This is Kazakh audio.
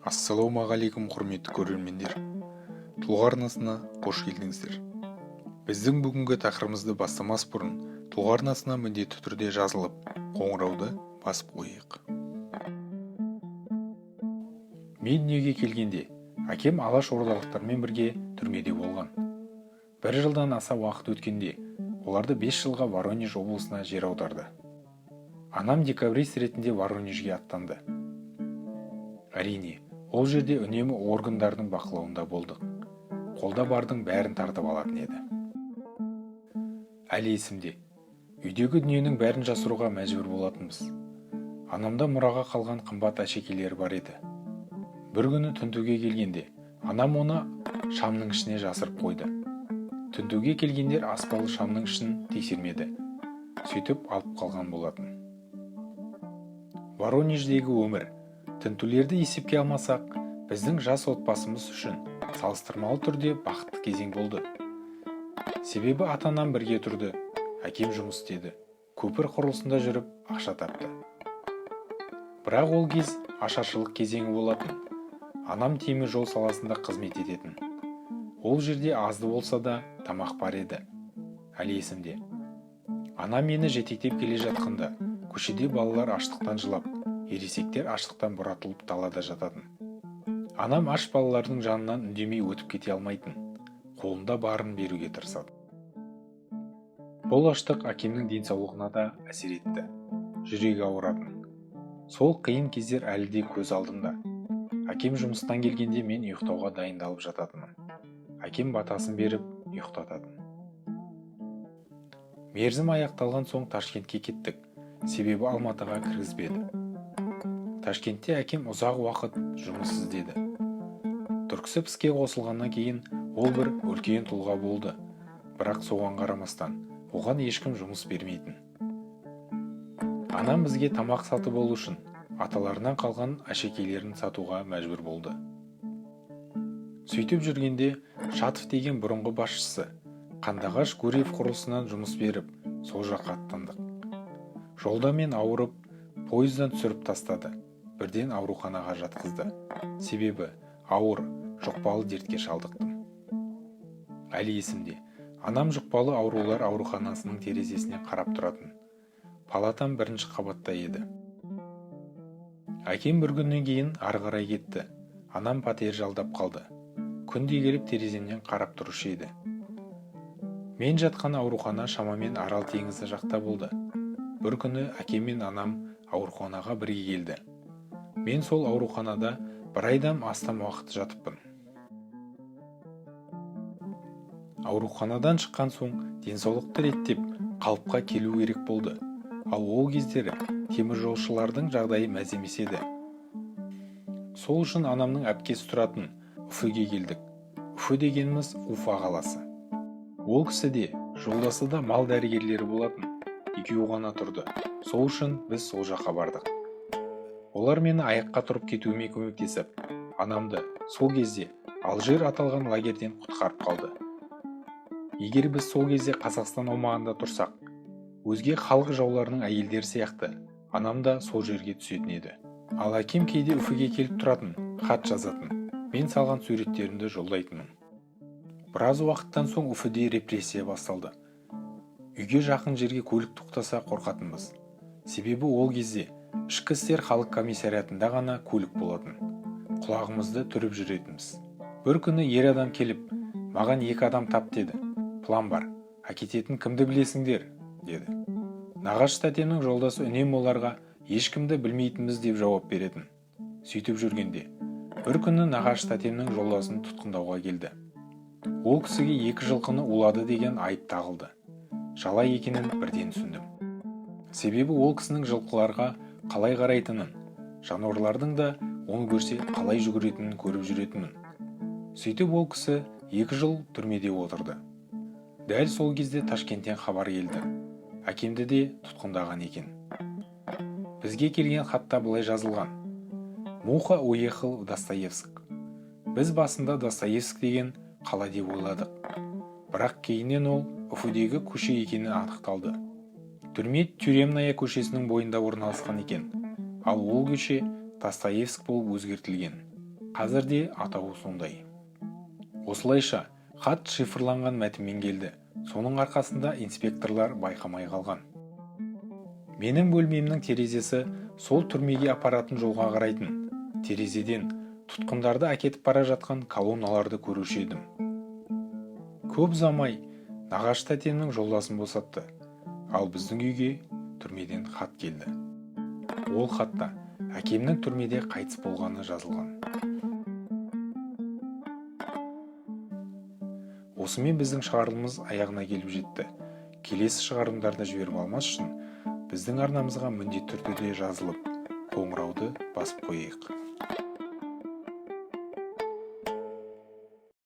Ассалаумағалейкум, құрметті көрермендер! Тұлға арнасына қош келдіңіздер. Біздің бүгінгі тақырыбымызды бастамас бұрын Тұлға арнасына міндетті түрде жазылып, қоңырауды басып қояйық. Мен дүниеге келгенде әкем алаш ордалықтармен бірге түрмеде болған. Бір жылдан аса уақыт өткенде оларды 5 жылға Воронеж облысына жер аударды. Анам декабрист ретінде Воронежге аттанды. Әрине, ол жерде үнемі органдардың бақылауында болдық. Қолда бардың бәрін тартып алатын еді. Әлі есімде, үйдегі дүниенің бәрін жасыруға мәжбүр болатынбыз. Анамда мұраға қалған қымбат әшекейлері бар еді. Бір күні тінтуге келгенде анам оны шамның ішіне жасырып қойды. Тінтуге келгендер аспалы шамның ішін тексермеді, сөйтіп алып қалған болатын. Воронеждегі өмір, тінтулерді есепке алмасақ, біздің жас отбасымыз үшін салыстырмалы түрде бақытты кезең болды. Себебі ата анам бірге тұрды, әкем жұмыс істеді, көпір құрылысында жүріп ақша тапты. Бірақ ол кез ашаршылық кезеңі болатын. Анам темір жол саласында қызмет ететін. Ол жерде азды болса да тамақ бар еді. Әлі есімде, анам мені жетектеп келе жатқанда көшеде балалар аштықтан жылап, ересектер аштықтан бұратылып далада жататын. Анам аш балалардың жанынан үндемей өтіп кете алмайтын, қолында барын беруге тырысады. Бұл аштық әкемнің денсаулығына да әсер етті, жүрегі ауыратын. Сол қиын кездер әлі де көз алдымда. Әкем жұмыстан келгенде мен ұйықтауға дайындалып жататынмын. Әкем батасын беріп ұйықтататын. Мерзім аяқталған соң Ташкентке кеттік, себебі Алматыға кіргізбеді. Ташкентте әкем ұзақ уақыт жұмыс іздеді. Түрксіб іске қосылғаннан кейін ол бір үлкен тұлға болды, бірақ соған қарамастан оған ешкім жұмыс бермейтін. Анам бізге тамақ сатып алу үшін аталарынан қалған әшекейлерін сатуға мәжбүр болды. Сөйтіп жүргенде Шатов деген бұрынғы басшысы Қандыағаш Гурьев құрылысынан жұмыс беріп, сол жаққа аттандық. Жолда мен ауырып, пойыздан түсіріп тастады, бірден ауруханаға жатқызды, себебі ауыр жұқпалы дертке шалдықтым. Әлі есімде, анам жұқпалы аурулар ауруханасының терезесіне қарап тұратын. Палатам бірінші қабатта еді. Әкем бір күннен кейін ары қарай кетті. Анам пәтер жалдап қалды. Күнде келіп тереземнен қарап тұрушы еді. Мен жатқан аурухана шамамен Арал теңізі жақта болды. Бір күні әкем мен анам ауруханаға бірге келді. Мен сол ауруханада бір айдан астам уақыт жатыппын. Ауруханадан шыққан соң денсаулықты реттеп, қалыпқа келу керек болды. Ал ол кездері теміржолшылардың жағдайы мәз емес еді. Сол үшін анамның әпкесі тұратын Үфіге келдік. Үфі дегеніміз Уфа қаласы. Ол кісі де, жолдасы да мал дәрігерлері болатын. Екеуі ғана тұрды. Сол үшін біз сол жаққа бардық. Олар мені аяққа тұрып кетуіме көмектесіп, анамды сол кезде Алжир аталған лагерьден құтқарып қалды. Егер біз сол кезде Қазақстан аумағында тұрсақ, өзге халық жауларының әйелдері сияқты анам да сол жерге түсетін еді. Ал әкем кейде Үфіге келіп тұратын, хат жазатын. Мен салған суреттерімді жолдайтынмын. Біраз уақыттан соң Үфіде репрессия басталды. Үйге жақын жерге көлік тоқтаса, қорқатынбыз. Себебі ол кезде Ішкі істер халық комиссариатында ғана көлік болатын. Құлағымызды түріп жүретінбіз. Бір күні ер адам келіп, маған: «Екі адам тап», – деді. «План бар, әкететін кімді білесіңдер?» – деді. Нағашы тәтемнің жолдасы үнемі оларға ешкімді білмейтінбіз деп жауап беретін. Сөйтіп жүргенде бір күні нағашы тәтемнің жолдасын тұтқындауға келді. Ол кісіге екі жылқыны улады деген айып тағылды. Жала екенін бірден түсіндім. Себебі ол кісінің жылқыларға қалай қарайтынын, жануарлардың да оны көрсе қалай жүгіретінін көріп жүретінмін. Сөйтіп ол кісі 2 жыл түрмеде отырды. Дәл сол кезде Ташкенттен хабар келді: әкемді де тұтқындаған екен. Бізге келген хатта былай жазылған: «Муха уехал в Достоевск». Біз басында Достоевск деген қала деп ойладық, бірақ кейіннен ол Үфідегі көше екені анықталды. Түрме Тюремная көшесінің бойында орналасқан екен, ал ол көше Достоевск болып өзгертілген. Қазір де атауы сондай. Осылайша, хат шифрланған мәтінмен келді. Соның арқасында инспекторлар байқамай қалған. Менің бөлмемнің терезесі сол түрмеге апаратын жолға қарайтын. Терезеден тұтқындарды әкетіп бара жатқан колонналарды көруші едім. Көп ұзамай нағашы тәтемнің жолдасын босатты. Ал біздің үйге түрмеден хат келді. Ол хатта әкемнің түрмеде қайтыс болғаны жазылған. Осымен біздің шығарылымыз аяғына келіп жетті. Келесі шығарылымдарды жіберіп алмас үшін біздің арнамызға міндетті түрде жазылып, қоңырауды басып қояйық.